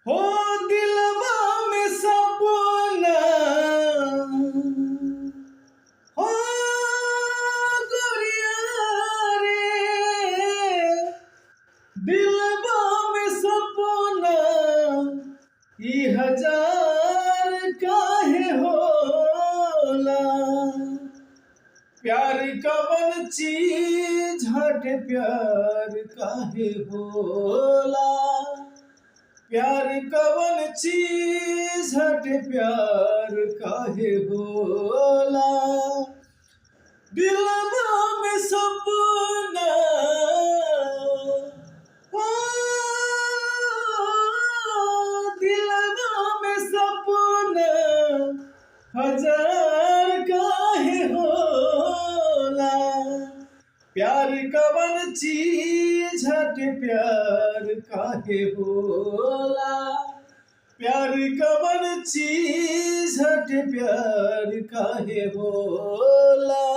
हो दिलवा में सपना, हो गोरिया रे, दिलवा में सपना ई हजार काहे होला। प्यार कवन चीज हट, प्यार काहे होला। प्यार कवन चीज हट, प्यार काहे होला। दिलवा में सपना, ओ दिलवा में सपना हजार काहे होला। प्यार कवन चीज हट, प्यार काहे होला। प्यार कवन चीज हट, प्यार काहे होला।